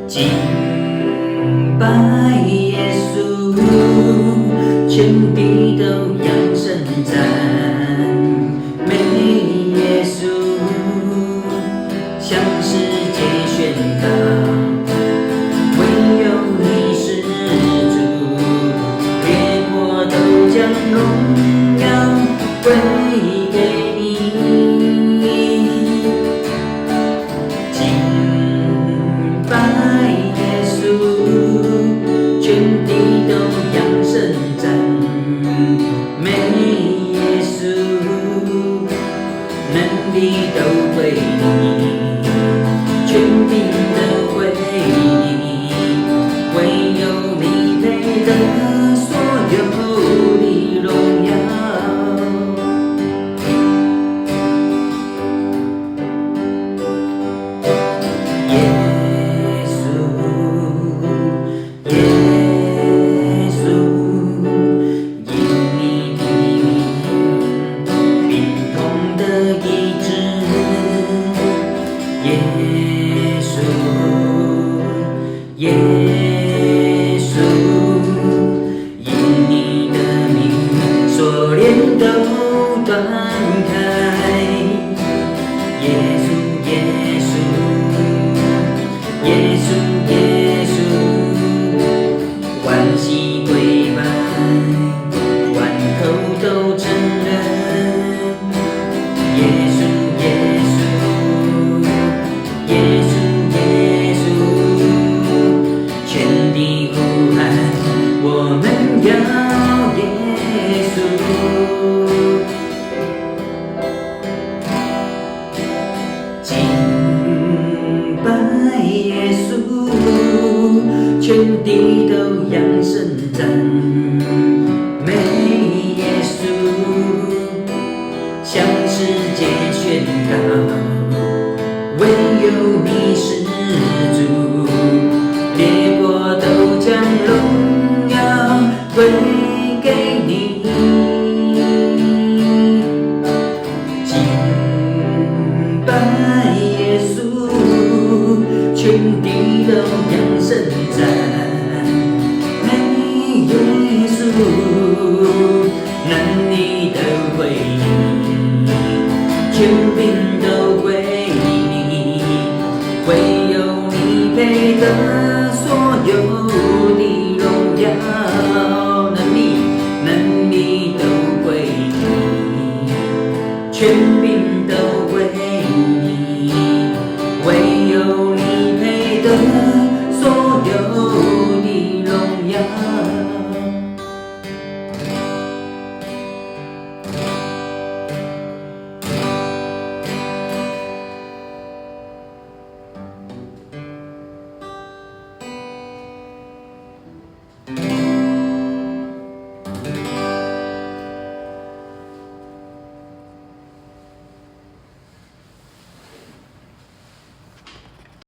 敬拜耶穌，全地都揚聲讚美耶穌，向世界宣告，唯有你是主，列國都將榮耀歸給你。敬拜耶穌，全地都揚聲讚美耶穌，能力都歸你，權柄都歸你，唯有你配得所有的榮耀。耶穌，耶穌，因你的名，病痛得醫治。耶穌，耶穌，因你的名，鎖鏈都斷開。耶穌，耶穌，耶穌，耶穌，萬膝跪拜，萬口都承認。耶穌，耶穌，耶穌，耶穌，全地呼喊，我們要耶穌。敬拜耶穌，全地都揚聲讚美耶穌，向世界宣告，唯有你是主，列國都將榮耀歸給你。敬拜耶穌，全地都揚聲讚美耶穌，能力都歸你，權柄都歸你，唯有你配得。